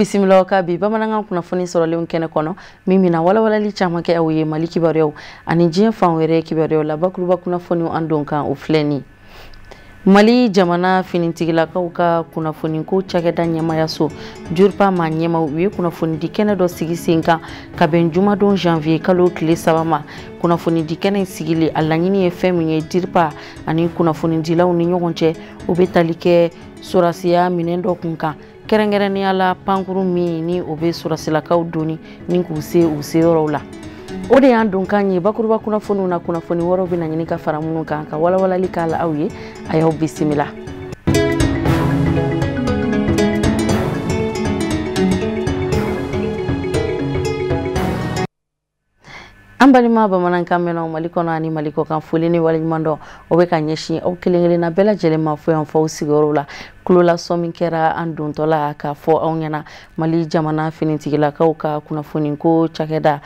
Bisimila ka bi bamanankan kunnafoni sɔrɔlenw kɛnɛ kɔnɔ min bɛna walawalali caman kɛ aw ye Mali kibaruyaw ani diɲɛ fan wɛrɛ kibaruyaw la. Bakuruba kunnafoniw an don kan o filɛ nin. Mali jamana finitigilakaw ka kunnafoniko cakɛda ɲɛmayaso DIRPA ma ɲɛmaw u ye kunnafonidi kɛnɛ dɔ sigi sen kan ka bɛn jumadon janvier kalo tile 3 ma. Kunnafonidi kɛnɛ in sigili a laɲini ye fɛn min ye DIRPA ani kunnafonidilaw ni ɲɔgɔn cɛ, o bɛ tali kɛ sɔrɔsiya minɛn dɔ kun kan, kɛrɛnkɛrɛnnenya la pankuru min ni o bɛ sɔrɔsilakaw doni ni k'u se u seyɔrɔw la. O de y'an donkan ye bakuruba kunnafoniw na. Kunnafoni wɛrɛw bɛna ɲini ka fara minnu kan ka walawalali k'a la aw ye. A y'aw bisimila. An balima bamanankan mɛnnaw Mali kɔnɔ ani Mali kɔkan, foli ni waleɲuman dɔn o bɛ ka ɲɛsin aw kelen kelenna bɛɛ lajɛlen ma fo yan fɔ aw sigiyɔrɔw la. Kulolasɔ min kɛra an dontɔ la k'a fɔ aw ɲɛna, Mali jamana finitigilakaw ka kunnafoniko cakɛda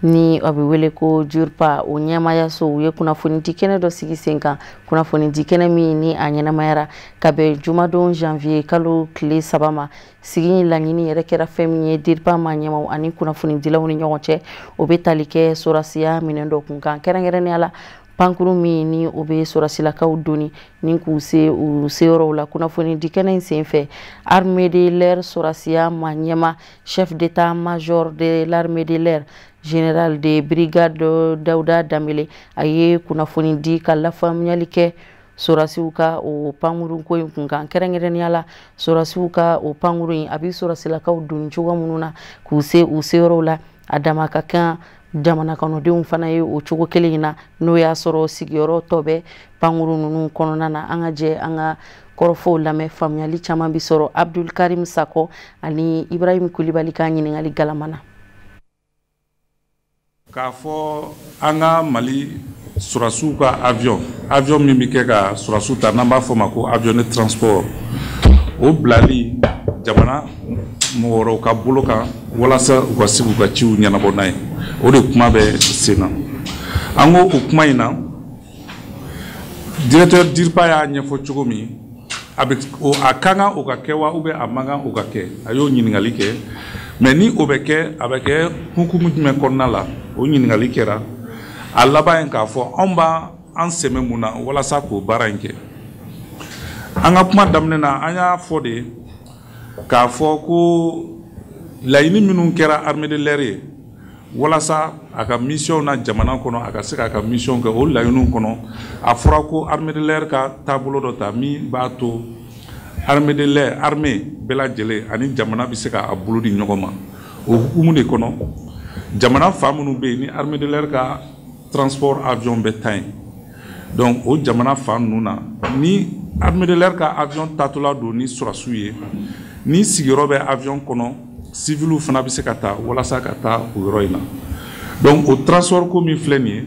ni a bɛ wele ko DIRPA, o ɲɛmayaso u ye kunnafonidi kɛnɛ dɔ sigi sen kan. Kunnafonidi kɛnɛ min ni a ɲɛnamayara ka bɛn jumadon janvier kalo tile 3 ma. Sigi in laɲini yɛrɛ kɛra fɛn min ye DIRPA ma ɲɛmaw ani kunnafonidilaw ni ɲɔgɔn cɛ, o bɛ tali kɛ sɔrɔsiya minɛn dɔ kun kan, kɛrɛnkɛrɛnnenya la pankuru min ni o bɛ sɔrɔsilakaw doni ni k'u se u seyɔrɔw la. Kunnafonidi kɛnɛ in senfɛ, armée de l'air sɔrɔsiya ma ɲɛma chef d'état-major de l'armée de l'air général de brigade Dawuda Danbele a ye kunnafoni di ka lafaamuyali kɛ sɔrɔsiw ka o pankuru ko in kun kan, kɛrɛnkɛrɛnnenya la sɔrɔsiw ka o pankuru in a bɛ sɔrɔsilakaw doni cogo minnu na k'u se u seyɔrɔw la. A dama ka kan jamana kɔnɔdenw fana ye o cogo kelen in na, n'o y'a sɔrɔ sigiyɔrɔ tɔ bɛ pankuru ninnu kɔnɔna na. An ka jɛ an ka kɔrɔfɔw lamɛn, faamuyali caman bɛ sɔrɔ Abdul Karim Sakɔ ani Ibrahim Kulibali ka ɲininkali galama na. K'a fɔ an ka Mali sɔrɔsiw ka avion min bɛ kɛ ka sɔrɔsiw ta n'an b'a fɔ ma ko avion de transport, o bilali jamana mɔgɔ wɛrɛw ka bolo kan walasa u ka se k'u ka ciw ɲɛnabɔ n'a ye, o de kuma bɛ sen na. An ko o kuma in na, directeur DIRPA y'a ɲɛfɔ cogo min, a bɛ a ka kan o ka kɛ wa ou bien a man kan o ka kɛ, a y'o ɲininkali kɛ. Mais ni o bɛ kɛ, a bɛ kɛ hukumu jumɛn kɔnɔna la, o ɲininkali kɛra. A laban ye k'a fɔ anw b'an sɛmɛ mun na walasa k'o baara in kɛ. An ka kuma daminɛ na, an y'a fɔ de k'a fɔ ko laɲini minnu kɛra armée de l'air ye walasa a ka mission na jamana kɔnɔ, a ka se k'a ka mission kɛ, o laɲiniw kɔnɔ a fɔra ko armée de l'air ka taabolo dɔ ta min b'a to armée de l'air, armée bɛɛ lajɛlen ani jamana bɛ se k'a bolo di ɲɔgɔn ma. O hukumu de kɔnɔ, jamana fan minnu bɛ yen ni armée de l'air ka transport avion bɛ taa yen, donc o jamana fan ninnu na, ni armée de l'air ka avion taatɔla don ni sɔrɔsiw ye, ni sigiyɔrɔ bɛ avion kɔnɔ, civiliw fana bɛ se ka taa walasa ka taa o yɔrɔ in na. Donc o transport ko min filɛ nin ye,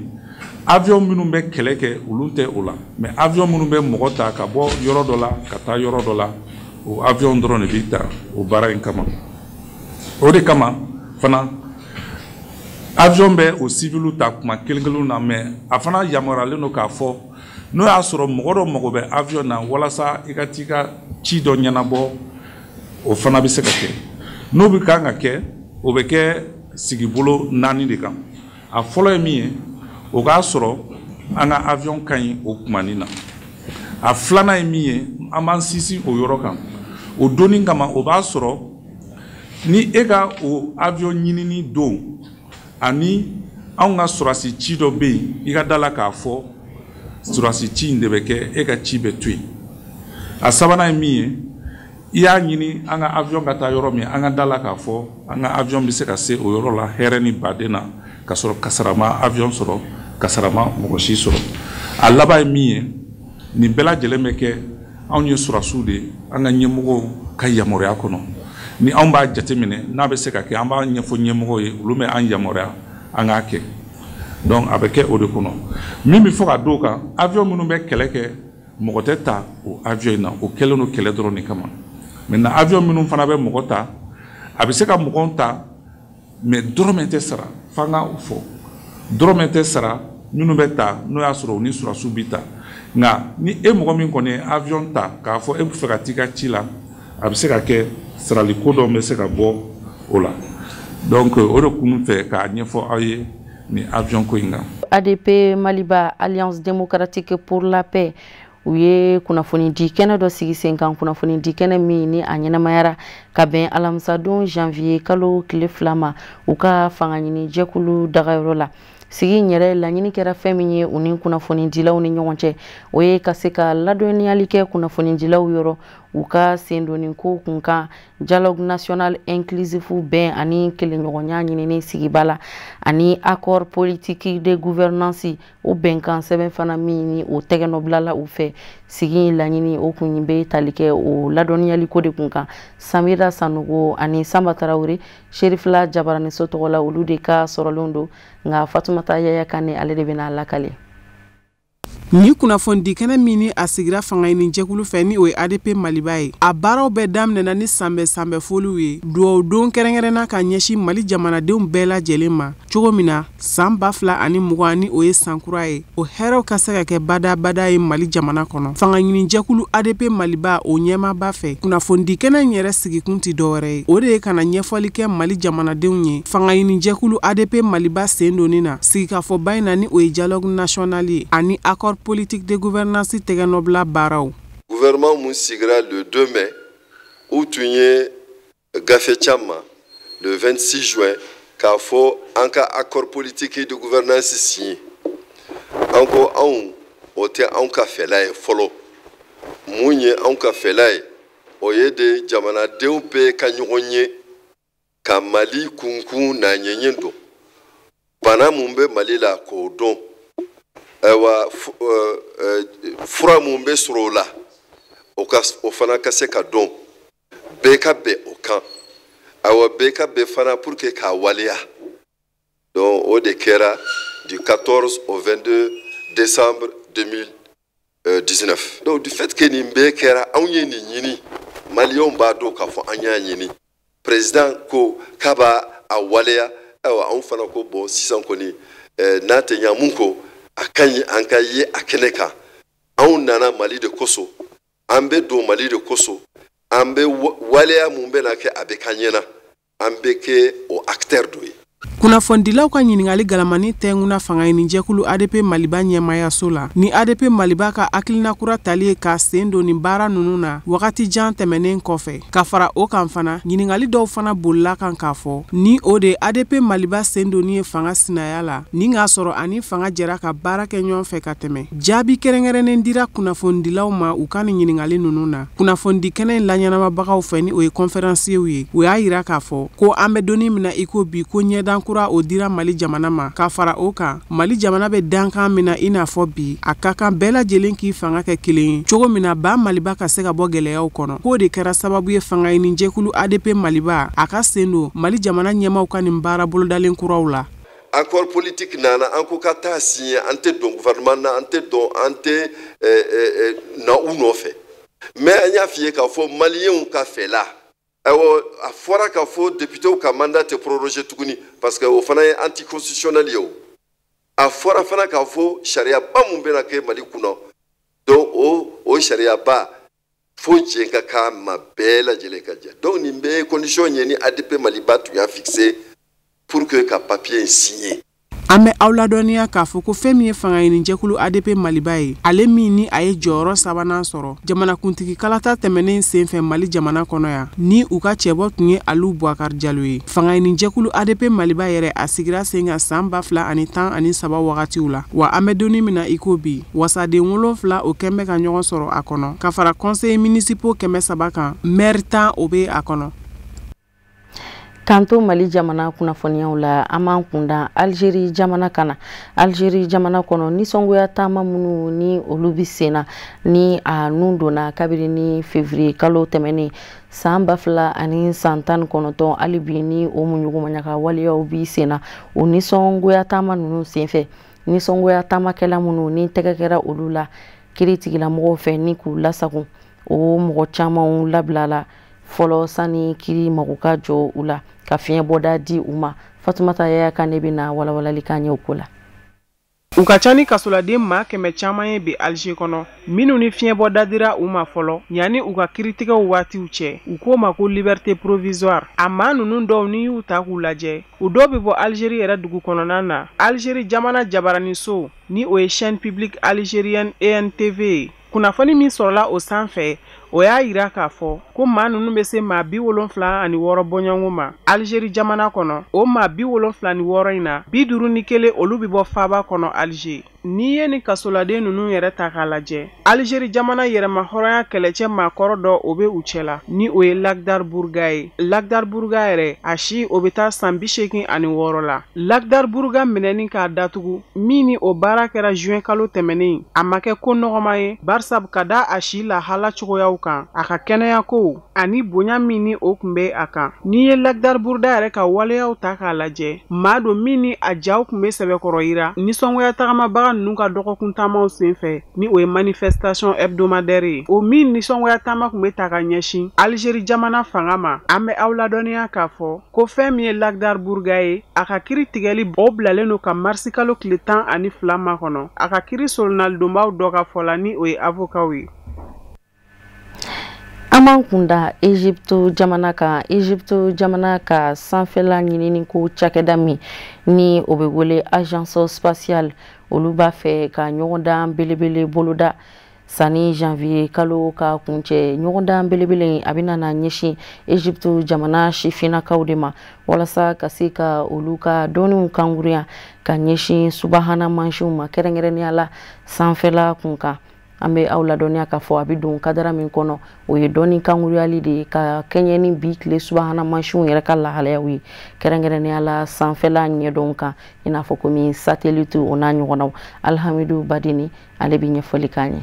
avion minnu bɛ kɛlɛ kɛ olu tɛ o la, mais avion minnu bɛ mɔgɔ ta ka bɔ yɔrɔ dɔ la ka taa yɔrɔ dɔ la, o avion dɔrɔn de bɛ ta o baara in kama. O de kama fana avion bɛ o civiliw ta kuma kelen kelenw na, mais a fana yamaruyalen don k'a fɔ n'o y'a sɔrɔ mɔgɔ dɔ mago bɛ avion na walasa i ka t'i ka ci dɔ ɲɛnabɔ, o fana bɛ se ka kɛ. N'o bɛ kan ka kɛ, o bɛ kɛ sigibolo 4 de kan. A fɔlɔ ye min ye, o k'a sɔrɔ an ka avion ka ɲi o kumani na. A filanan ye min ye, an b'an sinsin o yɔrɔ kan. O donni kama, o b'a sɔrɔ ni e ka o avion ɲinini don ani anw ka sɔrɔsi ci dɔ bɛ yen, i ka da la k'a fɔ sɔrɔsi ci in de bɛ kɛ, e ka ci bɛ to yen. A sabanan ye min ye, i y'a ɲini an ka avion ka taa yɔrɔ min, an ka da la k'a fɔ an ka avion bɛ se ka se o yɔrɔ la hɛrɛ ni baden na, ka sɔrɔ kasara ma avion sɔrɔ, kasara ma mɔgɔ si sɔrɔ. A laban ye min ye, nin bɛɛ lajɛlen bɛ kɛ anw ye sɔrɔsiw de ye, an ka ɲɛmɔgɔw ka yamaruya kɔnɔ. Ni anw b'a jateminɛ n'a bɛ se ka kɛ, an b'a ɲɛfɔ ɲɛmɔgɔw ye, olu bɛ an yamaruya an k'a kɛ. Donc a bɛ kɛ o de kɔnɔ. Min bɛ fɔ ka d'o kan, avion minnu bɛ kɛlɛ kɛ, mɔgɔ tɛ ta o avion in na, o kɛlen don kɛlɛ dɔrɔn de kama. Maintenant avion minnu fana bɛ mɔgɔ ta, a bɛ se ka mɔgɔw ta, mais dɔrɔmɛ tɛ sara, f'an ka o fɔ. Dɔrɔmɛ tɛ sara minnu bɛ ta, n'o y'a sɔrɔ u ni sɔrɔsiw bɛ ta. Nka ni e mɔgɔ min kɔni ye avion ta k'a fɔ e bɛ fɛ ka t'i ka ci la, A bɛ se ka kɛ saraliko dɔ bɛ se ka bɔ o la. Donc o de kun fɛ k'a ɲɛfɔ aw ye ni avion ko in kan. ADP Maliba, Alliance démocratique pour la paix, u ye kunnafoni di kɛnɛ dɔ sigi sen kan, kunnafoni di kɛnɛ min ni a ɲɛnamayara ka bɛn alamisadon janvier kalo tile 2 ma, u ka fanga ɲini jɛkulu dagayɔrɔ la. Sigi in yɛrɛ laɲini kɛra fɛn min ye u ni kunnafonidilaw ni ɲɔgɔn cɛ, o ye ka se ka ladɔnniyali kɛ kunnafonidilaw yɔrɔ u ka sendonni ko kun kan dialogue national inclusif, bɛn ani kelenɲɔgɔnya ɲinini sigiba la, ani accord politique de gouvernance, o bɛnkan sɛbɛn fana min ni o tɛgɛnɔbilala u fɛ. Sigi in laɲini o kun bɛ tali kɛ o ladɔnniyali ko de kun kan. Samira Sanogo ani Samba Tarawele, Serifila Jabaraniso tɔgɔ la, olu de ka sɔrɔlenw don, nka Fatumata Yaya Kane, ale de bɛna lakale. Ni kunnafonidi kɛnɛ min ni a sigira fanga ɲini jɛkulu fɛ, ni o ye ADP Maliba ye, a baaraw bɛɛ daminɛna ni sanbɛ sanbɛ foliw ye, duwawu don kɛrɛnkɛrɛnna ka ɲɛsin Mali jamanadenw bɛɛ lajɛlen ma, cogo min na san 2020, ni o ye san kura ye, o hɛrɛw ka se ka kɛ badabada ye Mali jamana kɔnɔ. Fanga ɲini jɛkulu ADP Maliba, o ɲɛmaaba fɛ, kunnafonidi kɛnɛ in yɛrɛ sigikun tɛ dɔwɛrɛ ye, o de ye ka na ɲɛfɔli kɛ Mali jamanadenw ye fanga ɲini jɛkulu ADP Maliba sen donni na sigikafɔba in na, ni o ye dialogue national ye, ani accord politique de gouvernance tɛgɛnɔbila baaraw. Gouvernement mun sigira le 2 mai, u tun ye gafe caman le 26 juin k'a fɔ an ka accord politique de gouvernance signé. An ko anw, o tɛ anw ka fɛla ye fɔlɔ. Mun ye anw ka fɛla ye? O ye de jamanadenw bɛɛ ka ɲɔgɔn ye ka Mali kunkun n'a ɲɛɲɛ dɔn, bana mun bɛ Mali la k'o dɔn, ayiwa, fura mun bɛ sɔrɔ o la, o ka o fana ka se ka dɔn, bɛɛ ka bɛn o kan, ayiwa, bɛɛ ka bɛn fana pour que k'a waleya. Donc o de kɛra du 14 au 22 décembre 2019. Donc du fait que nin bɛɛ kɛra, anw ye nin ɲini, maliyɛnw b'a dɔn k'a fɔ an y'a ɲini, président ko k'a b'a a waleya. Ayiwa, anw fana ko bon, sisan kɔni, n'a tɛ ɲa mun ko, a ka ɲi an ka ye a kɛnɛ kan. Anw nana Mali de kosɔn, an bɛ don Mali de kosɔn, an bɛ waleya mun bɛna kɛ, a bɛ k'an ɲɛna, an bɛ kɛ o acteur dɔ ye. Kunnafonidilaw ka ɲiningali galamani tɛnkuna fanga ɲini jɛkulu ADP Maliba ɲɛmayaso la, ni ADP Maliba ka hakilina kura tali ye k'a sen don nin baara ninnu na wagati jan tɛmɛnen kɔfɛ. Ka fara o kan fana, ɲiningali dɔw fana bolila kan k'a fɔ ni o de ADP Maliba sen donni ye fanga sinaya la, ni k'a sɔrɔ ani fanga jɛra ka baara kɛ ɲɔgɔn fɛ ka tɛmɛ. Jaabi kɛrɛnkɛrɛnnen dira kunnafonidilaw ma u ka nin ɲiningali ninnu na kunnafonidi kɛnɛ in laɲɛnamabagaw fɛ, ni o ye conférenciers ye. U y'a yira k'a fɔ ko an bɛ donni min na i ko bi, ko ɲɛdan kura o dira Mali jamana ma. Ka fara o kan, Mali jamana bɛ dankan min na i n'a fɔ bi, a ka kan bɛɛ lajɛlen k'i fanga kɛ kelen ye, cogo min na ba Maliba ka se ka bɔ gɛlɛyaw kɔnɔ. K'o de kɛra sababu ye fanga ɲini jɛkulu ADP Maliba a ka sen don Mali jamana ɲɛmaw ka nin baara bolodalen kuraw la. Accord politique nana, an ko ka taa signé, an tɛ don gouvernement na, an tɛ don, an tɛ na u nɔfɛ, mais an y'a f'i ye k'a fɔ maliyɛnw ka fɛla. Ayiwa, a fɔra k'a fɔ députéw ka mandat tɛ proroger tuguni, parce que o fana ye anticonstitutionnel ye. O a fɔra fana k'a fɔ sariyaba mun bɛna kɛ Mali kunna, donc o sariyaba fo jɛn ka k'a ma, bɛɛ lajɛlen ka jɛ. Donc nin bɛɛ ye condition ye ni ADP Maliba tun y'a fixé pour que ka papier in signer. An bɛ aw ladɔnniya k'a fɔ ko fɛn min ye fanga ɲini jɛkulu ADP Maliba ye, ale min ni a ye jɔyɔrɔ sabanan sɔrɔ jamanakuntigi kalata tɛmɛnen senfɛ Mali jamana kɔnɔ yan, ni u ka cɛbɔ tun ye Alu Bubakari Jalo ye. Fanga ɲini jɛkulu ADP Maliba yɛrɛ, a sigira sen kan san 2013 wagatiw la. Wa an bɛ donni min na i ko bi, wasaden 7 o kɛn bɛ ka ɲɔgɔn sɔrɔ a kɔnɔ, ka fara conseil municipaux 300 kan, maire 10 o bɛ a kɔnɔ. K'an to Mali jamana kunnafoniyaw la, an b'an kunda Algérie jamana kana. Algérie jamana kɔnɔ, nisɔngoya taama minnu ni olu bi sen na, ni a nun donna kabini ni février kalo tɛmɛnen san 2019, hali bi ni o muɲugumaɲaga waleyaw bi sen na. O nisɔngoya taama ninnu senfɛ, nisɔngoya taamakɛla minnu ni tɛgɛ kɛra olu la kiiritigɛlamɔgɔw fɛ ni k'u lasago, o mɔgɔ camanw labilala fɔlɔ sani kiri mago ka jɔ u la ka fiɲɛ bɔda di u ma. Fatumata Yaya Kan ne bɛna walawalali k'an ye o ko la. U ka ca ni kasoladen maa 100 caman ye bi Alger kɔnɔ, minnu ni fiɲɛbɔ dadira u ma fɔlɔ yanni u ka kiritigɛw waatiw cɛ. U k'o ma ko liberté provisoire. A maa ninnu dɔw, n'i y'u ta k'u lajɛ, u dɔw bɛ bɔ Algérie yɛrɛ dugu kɔnɔna na. Algérie jamana jabaraniso, ni o ye chaîne publique algérienne ENTV ye, kunnafoni min sɔrɔla o sanfɛ, o y'a yira k'a fɔ ko maa ninnu bɛ se maa 76 bɔɲɔgɔnko ma Algérie jamana kɔnɔ. O maa 76 in na, 51, olu bɛ bɔ faaba kɔnɔ Alger. N'i ye nin kasoladen ninnu yɛrɛ ta k'a lajɛ, Algérie jamana yɛrɛmahɔrɔnya kɛlɛcɛ maakɔrɔ dɔ, o bɛ u cɛla, ni o ye Lakhdar Bourga ye. Lakhdar Bourga yɛrɛ, a si o bɛ taa san 86 la. Lakhdar Bourga minɛni k'a datugu min ni o baara kɛra juin kalo tɛmɛnen, a ma kɛ ko nɔgɔma ye, barisa ka da a si lahala cogoyaw kan, a ka kɛnɛya kow ani bonya min ni o tun bɛ a kan. N'i ye Lakhdar Bourga yɛrɛ ka waleyaw ta k'a lajɛ, maa don min ni a jaw tun bɛ sɛbɛkɔrɔ yira nisɔngoya tagamabaga ninnu ka dɔgɔkun taamaw senfɛ, ni o ye manifestation hebdomadaire ye, o min nisɔngoya taama tun bɛ ta ka ɲɛsin Algérie jamana fanga ma. An bɛ aw ladɔnniya k'a fɔ ko fɛn min ye Lakhdar Bourga ye, a ka kiri tigɛli, o bilalen don ka marisi kalo tile 12 makɔnɔ, a ka kiri solonalidonbaw dɔ ka fɔ la, ni o ye avocat ye. An b'an kunda Egypte jamana kan. Egypte jamana ka sanfɛla ɲinini ko cakɛda min ni o bɛ wele Agence spatiale, olu b'a fɛ ka ɲɔgɔndan belebele boloda sanni janvier kalo ka kuncɛ. Ɲɔgɔndan belebele, a bɛna na ɲɛsin Egypte jamana sifinnakaw de ma, walasa ka se ka olu ka dɔnniw kanguruya ka ɲɛsin subahana mansinw ma, kɛrɛnkɛrɛnnenya la sanfɛla kun kan. An bɛ aw ladɔnniya k'a fɔ a bɛ don kadara min kɔnɔ, o ye dɔnni kanguruyali de ye ka kɛɲɛ ni bi tile subahana mansinw yɛrɛ ka lahalayaw ye, kɛrɛnkɛrɛnnenya la sanfɛla ɲɛdɔn kan, i n'a fɔ komi satellite, o n'a ɲɔgɔnnaw. Alhamidu Badini, ale bɛ ɲɛfɔli k'an ye.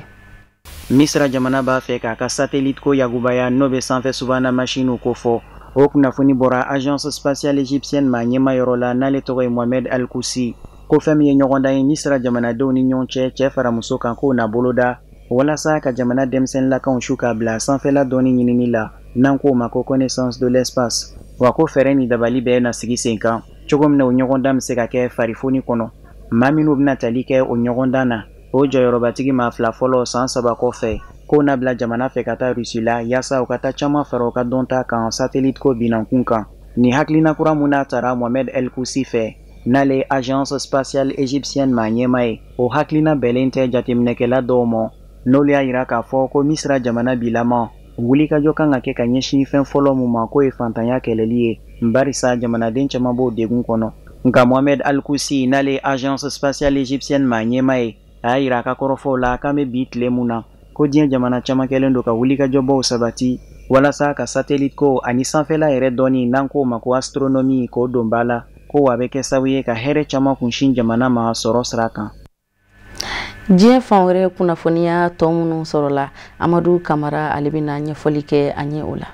Misira jamana b'a fɛ k'a ka satellite ko yagubaya, n'o bɛ sanfɛ subahana masiniw ko fɔ. O kunnafoni bɔra Agence spatiale égyptienne ma ɲɛma yɔrɔ la, n'ale tɔgɔ ye Mohamed Al-Koussi. Ko fɛn min ye ɲɔgɔndan ye Misira jamanadenw ni ɲɔgɔn cɛ, cɛ fara muso kan, k'o na boloda walasa ka jamana denmisɛnninlakaw su k'a bila sanfɛla dɔɔni ɲinini la, n'an k'o ma ko connaissance de l'espace. Wa ko fɛɛrɛ ni dabali bɛɛ na sigi sen kan cogo min na, o ɲɔgɔndan bɛ se ka kɛ farifoni kɔnɔ. Maa minnu bɛna tali kɛ o ɲɔgɔndan na, o jɔyɔrɔbatigi maa fila fɔlɔ, san 3 kɔfɛ, k'o na bila jamana fɛ ka taa Rusi la, yaasa u ka taa caman fara u ka dɔnta kan satellite ko binankun kan. Nin hakilina kura mun n'a tara Mohamed El Koussi fɛ, n'ale Agence spatiale égyptienne maa ɲɛma ye, o hakilina bɛlen tɛ jateminɛkɛla dɔw ma, n'olu y'a yira k'a fɔ ko Misira jamana bilama wulikajɔ kan ka kɛ ka ɲɛsin fɛn fɔlɔ mun ma, k'o ye fantanya kɛlɛli ye, barisa jamanaden caman b'o degun kɔnɔ. Nka Mohamed Al Koussi, n'ale Agence spatiale égyptienne maa ɲɛma ye, a y'a yira a ka kɔrɔfɔw la k'an bɛ bi tile mun na, ko diɲɛ jamana caman kɛlen don ka wulikajɔbaw sabati walasa ka satellite ko ani sanfɛla yɛrɛ dɔɔni, n'an k'o ma ko astronomie, k'o don ba la, ko wa bɛ kɛ sababu ye ka hɛrɛ caman kunsin jamana ma sɔrɔ sira kan. Diɲɛ fan wɛrɛ kunnafoniya tɔ minnu sɔrɔla, Amadu Kamara, ale bɛna ɲɛfɔli kɛ an ye o la.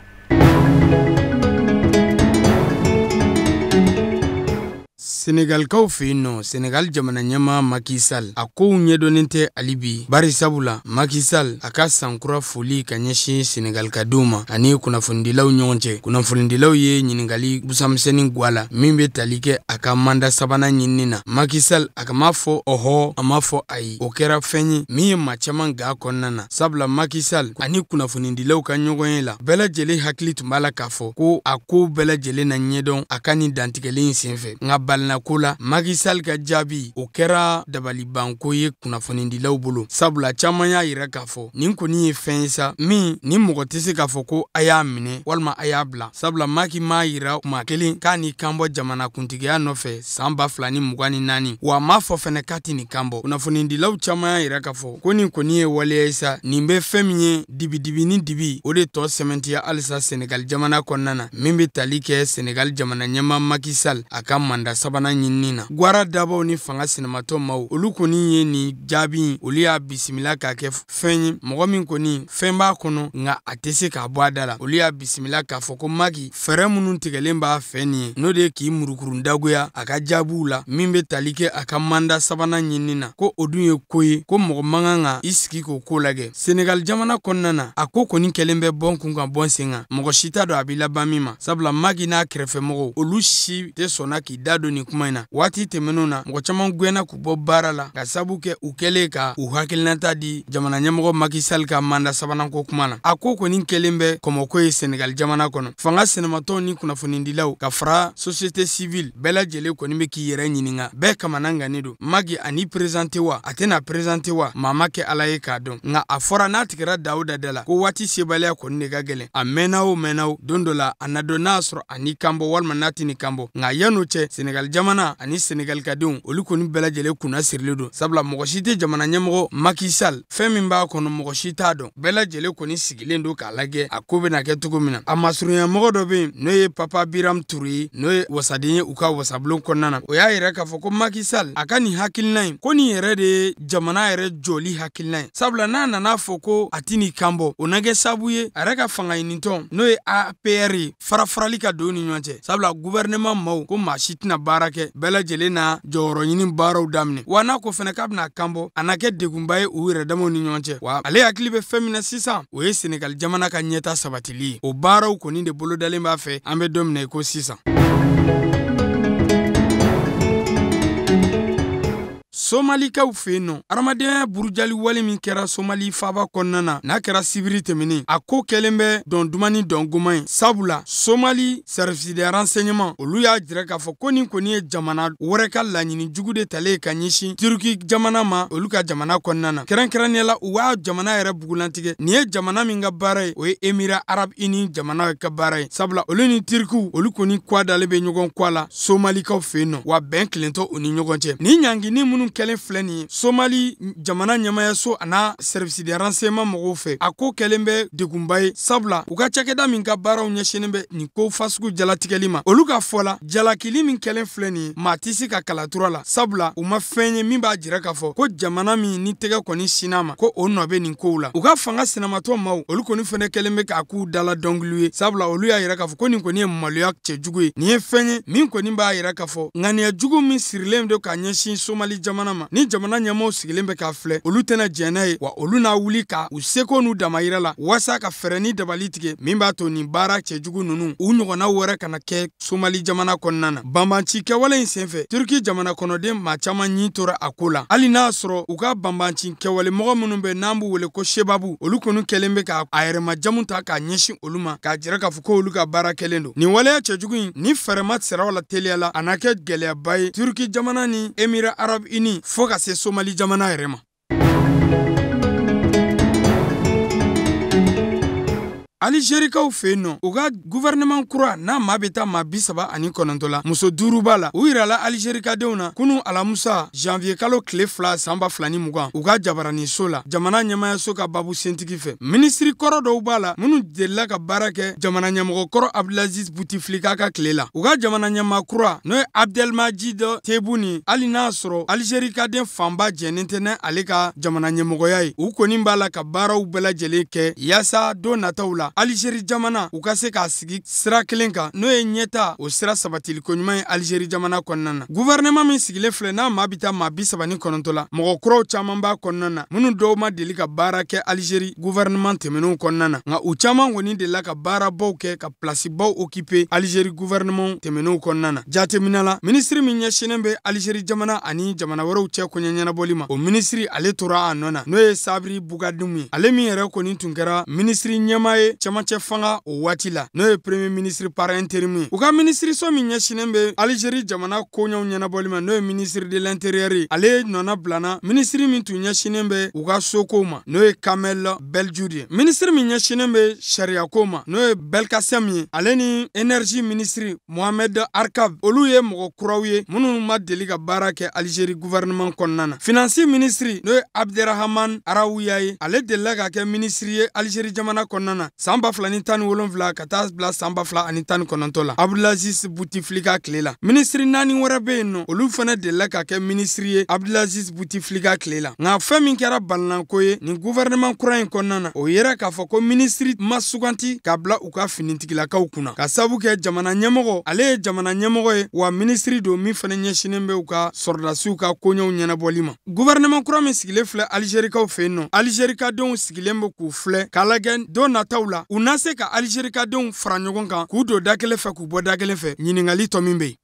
Senegalikaw fɛ yen nɔ, Senegal jamana ɲɛmaa Macky Sall, a kow ɲɛdɔnnen tɛ hali bi, bari sabu la Macky Sall a ka sankura foli ka ɲɛsin Senegalikadenw ma ani kunnafonidilaw ɲɔgɔn cɛ, kunnafonidilaw ye ɲininkali busamisɛnnin gw'a la min bɛ tali kɛ a ka manda sabanan ɲinini na. Macky Sall a ka m'a fɔ ɔhɔ, a m'a fɔ ayi. O kɛra fɛn ye min ye maa caman ga kɔnɔna na, sabula Macky Sall ani kunnafonidilaw ka ɲɔgɔn ye la, bɛɛ lajɛlen hakili tun b'a la k'a fɔ ko a ko bɛɛ lajɛlen na ɲɛdɔn a ka nin dantigɛli in senfɛ. Nka balina ko la, Macky Sall ka jaabi, o kɛra dabalibanko ye kunnafonidilaw bolo, sabula caman y'a yira k'a fɔ nin kɔni ye fɛn ye sa min ni mɔgɔ tɛ se k'a fɔ ko a y'a minɛ walima a y'a bila, sabula Macky m'a yira kuma kelen k'a ni kan bɔ jamanakuntigiya nɔfɛ san 2024, wa a m'a fɔ fɛnɛ k'a tɛ nin kan bɔ. Kunnafonidilaw caman y'a yira k'a fɔ ko nin kɔni ye waleya ye sa, nin bɛ fɛn min ye dibidibi ni dibi, o de tɔ sɛmɛntiya halisa Senegal jamana kɔnɔna na, min bɛ tali kɛ Senegal jamana ɲɛmaa Macky Sall a ka manda sabanan ɲinini na. Gwara dabaw ni fanga sinamatɔ maaw, olu kɔni ye nin jaabi, olu y'a bisimila k'a kɛ fɛn ye mɔgɔ min kɔni fɛn b'a kɔnɔ nka a tɛ se k'a bɔ a da la. Olu y'a bisimila k'a fɔ ko Macky, fɛɛrɛ minnu tigɛlen b'a fɛ nin ye, n'o de ye k'i murukurun dagoya a ka jaabiw la min bɛ tali kɛ a ka manda sabanan ɲinini na, ko o dun ye ko ye ko mɔgɔ man kan ka i sigi k'o ko lajɛ. Senegal jamana kɔnɔna na, a ko kɔni kɛlen bɛ bɔn kun kan bɔn sen kan, mɔgɔ si t'a dɔn a bɛ laban min ma, sabula Macky n'a kɛrɛfɛmɔgɔw, olu si tɛ sɔnna k'i da don nin kuma in na. Waati tɛmɛnenw na, mɔgɔ caman gɛnna k'u bɔ baara la ka sabu kɛ u kɛlen ka u hakilinata di jamana ɲɛmɔgɔ Macky Sall ka manda sabanan ko kuma na. A ko kɔni kɛlen bɛ kɔmɔko ye Senegal jamana kɔnɔ. Fanga sinamatɔnw ni kunnafonidilaw ka fara société civile bɛɛ lajɛlen kɔni bɛ k'i yɛrɛ ɲininka, bɛɛ kamana gannen don. Macky ani présenter wa, a tɛna présenter wa, maa ma kɛ Ala ye k'a dɔn. Nka a fɔra n'a tigɛra Dawuda da la ko waati sebaliya kɔni de ka gɛlɛn. A mɛnna o mɛnna o, don dɔ la a na dɔn n'a sɔrɔ a ni kan bɔ walima n'a tɛ ni kan bɔ. Nka yan'o cɛ, Senegal jamana ani Senegalikadenw olu kɔni bɛɛ lajɛlen kunna sirilen don, sabula mɔgɔ si tɛ jamana ɲɛmɔgɔ Macky Sall fɛn min b'a kɔnɔ mɔgɔ si t'a dɔn. Bɛɛ lajɛlen kɔni sigilen don k'a lajɛ a ko bɛna kɛ cogo min na. A masurunyamɔgɔ dɔ bɛ yen n'o ye Papa Biram Touré ye, n'o ye wasaden ye u ka wasabulon kɔnɔna na. O y'a yira k'a fɔ ko Macky Sall a ka nin hakilina in, ko nin yɛrɛ de ye jamana yɛrɛ jɔli hakilina ye, sabula n'a nana fɔ ko a ti nin kan bɔ, o na kɛ sababu ye a yɛrɛ ka fanga ɲinitɔn n'o ye APR ye fara-farali ka don u ni ɲɔgɔn cɛ, sabula gouvernement maaw ko maa si tɛna baara kɛ, bɛɛ lajɛlen na jɔyɔrɔ ɲini baaraw daminɛ. Wa n'a ko fɛnɛ k'a bɛna kan bɔ, a na kɛ degunba ye u yɛrɛ damaw ni ɲɔgɔn cɛ. Wa ale hakili bɛ fɛn min na sisan, o ye Senegal jamana ka ɲɛta sabatili ye. O baaraw kɔni de bolodalen b'a fɛ an bɛ don min na i ko sisan. Somalikaw fɛ yen nɔ, adamadenya burujali wale min kɛra Somali faaba kɔnɔna na, n'a kɛra sibiri tɛmɛnen, a ko kɛlen bɛ dɔn duman ni dɔn goman ye, sabula Somali service de renseignement olu y'a jira k'a fɔ ko nin kɔni ye jamana wɛrɛ ka laɲini jugu de talen ka ɲɛsin Turki jamana ma olu ka jamana kɔnɔna na. Kɛrɛnkɛrɛnnenya la, u b'a jamana yɛrɛ bugulantigɛ. Nin ye jamana min ka baara ye, o ye Émirats Arabes Unis jamana ka baara ye, sabula olu ni Turkiw olu kɔni kwa dalen bɛ ɲɔgɔn kwa la Somalikaw fɛ yen nɔ, wa bɛn kelentɔ u ni ɲɔgɔn cɛ. Nin ɲangini minnu kɛlen filɛ nin ye Somali jamana ɲɛmayaso a n'a service de renseignement mɔgɔw fɛ, a ko kɛlen bɛ degunba ye, sabula u ka cakɛda min ka baaraw ɲɛsinnen bɛ nin ko fasugu jalatigɛli ma, olu ka fɔ la jalakili min kɛlen filɛ nin ye, maa tɛ se ka kalatura la, sabula u ma fɛn ye min b'a jira k'a fɔ ko jamana min ni tɛgɛ kɔni sinna ma ko o nɔ bɛ nin kow la. U ka fanga sinamatɔ maaw olu kɔni fɛnɛ kɛlen bɛ k'a k'u dala dɔnkili ye, sabula olu y'a yira k'a fɔ ko nin kɔni ye maloya cɛjugu ye. Nin ye fɛn ye min kɔni b'a yira k'a fɔ ŋaniya jugu min sirilen don ka ɲɛsin Somali jamana ma, ni jamana ɲɛmaaw sigilen bɛ k'a filɛ, olu tɛna jɛn n'a ye, wa olu n'a wuli ka u seko n'u damayira la walasa ka fɛɛrɛ ni dabali tigɛ min b'a to nin baara cɛjugu ninnu u ɲɔgɔnna wɛrɛ kana kɛ Somali jamana kɔnɔna na. Banbanci kɛwale in senfɛ, Turki jamana kɔnɔden maa caman ɲin tora a ko la, hali n'a sɔrɔ u ka banbanci kɛwale mɔgɔ minnu bɛ n'an b'u wele ko Sebabu, olu kɔni kɛlen bɛ k'a yɛrɛmajamu ta k'a ɲɛsin olu ma k'a jira k'a fɔ ko olu ka baara kɛlen don. Nin waleya cɛjugu in ni fɛɛrɛ ma siraw la teliya la, a na kɛ gɛlɛyaba ye Turki jamana ni Émirats Arabes Unis fo ka se Somali jamana yɛrɛ ma. Algérikaw fɛ yen nɔ, u ka gouvernement kura n'a maa bɛ taa maa 39 la, muso 5 b'a la. U yirala Algérikadenw na kunu alamusa janvier kalo tile 2 san 2020 u ka jabaraninso la, jamana ɲɛmayaso ka babu sentigi fɛ. Minisiri kɔrɔ dɔw b'a la minnu delila ka baara kɛ jamana ɲɛmɔgɔ kɔrɔ Abdelaziz Bouteflika ka tile la. U ka jamana ɲɛmaa kura n'o ye Abdelmadjid Tebboune, hali n'a sɔrɔ Algérikaden fanba jɛnnen tɛ n'ale ka jamana ɲɛmɔgɔya ye, u kɔni b'a la ka baaraw bɛɛ lajɛlen kɛ yaasa don nataw la Algérie jamana u ka se k'a sigi sira kelen kan, n'o ye ɲɛta o sira sabatiliko ɲuman ye Algérie jamana kɔnɔna na. Gouvernement min sigilen filɛ n'a maa bɛ taa maa 39 la, mɔgɔ kuraw caman b'a kɔnɔna na minnu dɔw ma deli ka baara kɛ Algérie gouvernement tɛmɛnenw kɔnɔna na, nka u caman kɔni delila ka baarabaw kɛ ka place-baw occuper Algérie gouvernement tɛmɛnenw kɔnɔna na. Jateminɛ la, minisiri min ɲɛsinnen bɛ Algérie jamana ani jamana wɛrɛw cɛ koɲɛ ɲɛnabɔli ma, o minisiri ale tora a nɔ na, n'o ye Sabri Bougadoum ye, ale min yɛrɛ kɔni tun kɛra minisiri ɲɛmaa ye cɛmancɛ fanga o waati la, n'o ye premier ministre par intérim ye. U ka minisiriso min ɲɛsinnen bɛ Algérie jamana koɲɛw ɲɛnabɔli ma, n'o ye ministre de l'intérieur ye, ale nɔna bilana minisiri min tun ɲɛsinnen bɛ u ka sokow ma, n'o ye Kamel Beldjoud ye. Minisiri min ɲɛsinnen bɛ sariyako ma, n'o ye Belkacem ye, ale ni énergie ministre Mohamed Arkab, olu ye mɔgɔ kuraw ye minnu ma deli ka baara kɛ Algérie gouvernement kɔnɔna na. Finance ministre n'o ye Abderrahman Araouya ye, ale delila ka kɛ minisiri ye Algérie jamana kɔnɔna na san 2017 ka taa bila san 2019 la, Abdelaziz Bouteflika tile la. Minisiri 4 wɛrɛ bɛ yen nɔ, olu fana delila ka kɛ minisiri ye Abdelaziz Bouteflika tile la. Nka fɛn min kɛra balinako ye nin gouvernement kura in kɔnɔna na, o yera k'a fɔ ko minisiri ma suganti ka bila u ka finitigilakaw kunna, ka sabu kɛ jamana ɲɛmɔgɔ, ale ye jamana ɲɛmɔgɔ ye, wa minisiri don min fana ɲɛsinnen bɛ u ka sɔrɔdasiw ka koɲɛw ɲɛnabɔli ma. Gouvernement kura min sigilen filɛ Algérikaw fɛ yen nɔ, Algérikadenw sigilen bɛ k'u filɛ k'a lajɛ don nataw la u na se ka Algérikadenw fara ɲɔgɔn kan k'u don da kelen fɛ k'u bɔ da kelen fɛ. Ɲininkali tɔ min bɛ yen.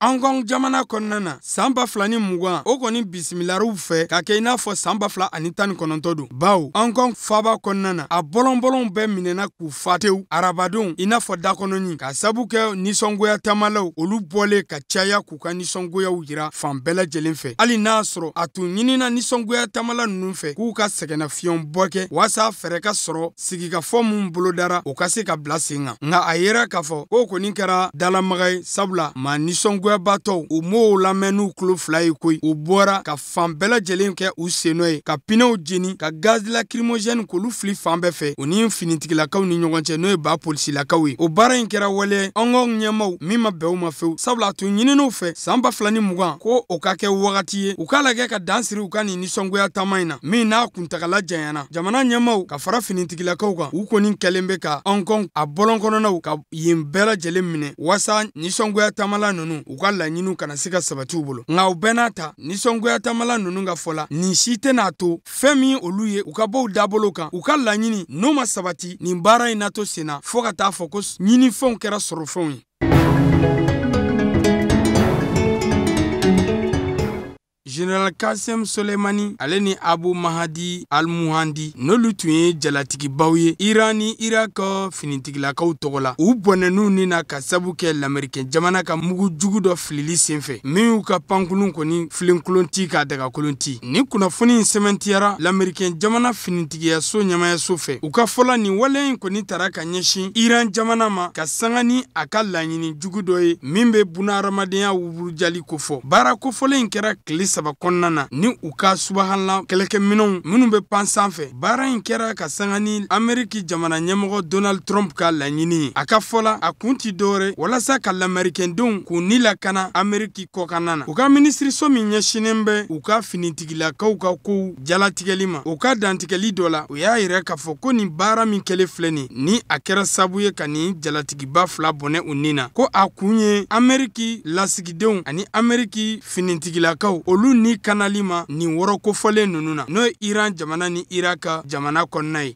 Hong Kong jamana kɔnɔna na, san 2020, o kɔni bisimilariw fɛ ka kɛ i n'a fɔ san 2019 don, bawo Hong Kong faaba kɔnɔna na, a bɔlɔnbɔlɔnw bɛɛ minɛna k'u fa tewu arabadon i n'a fɔ dakɔnɔni, ka sabu kɛ nisɔngoya taamalaw olu bɔlen ka caya k'u ka nisɔngoyaw yira fan bɛɛ lajɛlen fɛ. Hali n'a sɔrɔ a tun ɲinina nisɔngoya taamala ninnu fɛ k'u ka sɛgɛnnafiɲɛ bɔ kɛ waasa fɛɛrɛ ka sɔrɔ sigikafɔ min bolodara o ka se ka bila sen kan, nka a yera k'a fɔ k'o kɔni kɛra dalamaga ye, sabula maa nisɔngoyabatɔw u m'o lamɛn n'u tulo fila ye koyi. U bɔra ka fan bɛɛ lajɛlen kɛ u sennɔ ye, ka pinɛw jeni, ka gaz lacrymogène k'olu fili fan bɛɛ fɛ u ni finitigilakaw ni ɲɔgɔn cɛ, n'o ye ba polisilakaw ye. O baara in kɛra wale Hong Kong ɲɛmaw min ma bɛn u ma fewu, sabula a tun ɲinin'u fɛ san 2020 ko o ka kɛ wagati ye u k'a lajɛ ka dan siri u ka nin nisɔngoya taama in na min n'a kuntagala janyana. Jamana ɲɛmaw ka fara finitigilakaw kan, u kɔni kɛlen bɛ ka Hong Kong a bɔlɔn kɔnɔnaw ka yen bɛɛ lajɛlen minɛ waasa nisɔngoya taamala ninnu u ka laɲiniw kana se ka sabati u bolo. Nka u bɛɛ n'a ta, nisɔngoya taamala ninnu ka fɔ la, nin si tɛna to fɛn min olu ye u ka bɔ u dabolo kan, u ka laɲini n'o ma sabati, nin baara in na to sen na fo ka taa fɔ ko ɲinifɛnw kɛra sɔrɔfɛnw ye. Général Qassem Soleimani ale ni Abu Mahdi al-Muhandi, n'olu tun ye jalatigibaw ye Iran ni Irak finitigilakaw tɔgɔ la, u bɔnɛn'u ni na ka sabu kɛ lamɛrikɛn jamana ka mugu jugu dɔ filili senfɛ min y'u ka pankulun kɔni filenkolon ti k'a dagakolon ti. Ni kunnafoni in sɛmɛntiyara lamɛrikɛn jamana finitigiyaso ɲɛmayaso fɛ. U ka fɔla, nin wale in kɔni tara ka ɲɛsin Iran jamana ma ka sanga ni a ka laɲini jugu dɔ ye min bɛ bunahadamadenya wurujali kofɔ. Baara kofɔlen in kɛra tile 3 kɔnɔna na ni u ka subahanla kɛlɛkɛminɛnw minnu bɛ pan sanfɛ. Baara in kɛra ka sanga ni Ameriki jamana ɲɛmɔgɔ Donald Trump ka laɲini ye. A ka fɔla, a kun ti dɔwɛrɛ walasa ka lamɛrikɛndenw k'u ni lakana Ameriki kɔkanna na. U ka minisiriso min ɲɛsinnen bɛ u ka finitigilakaw ka kow jalatigɛli ma, u ka dantigɛli dɔ la, u y'a yira k'a fɔ ko nin baara min kɛlen filɛ nin, ni a kɛra sababu ye ka nin jalatigiba fila bɔnɛ u ni na, ko a kun ye Ameriki lasigidenw ani Ameriki finitigilakaw olu ni kanali ma nin wɔrɔ kofɔlen ninnu na, n'o ye Iran jamana ni Irak jamana kɔnɔna ye.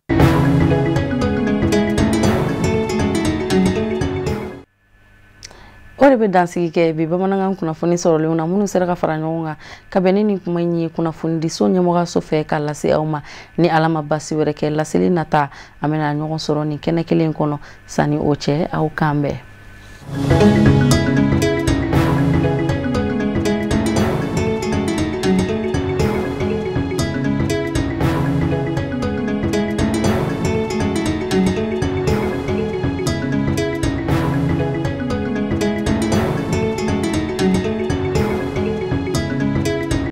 O de bɛ dansigi kɛ bi bamanankan kunnafoni sɔrɔlenw na minnu sera ka fara ɲɔgɔn kan ka bɛn ni nin kuma in ye kunnafonidiso ɲɛmɔgɔyaso fɛ k'a lase aw ma. Ni Ala ma basi wɛrɛ kɛ, laseli nata an bɛna ɲɔgɔn sɔrɔ nin kɛnɛ kelen kɔnɔ. Sanni o cɛ, aw k'an bɛn.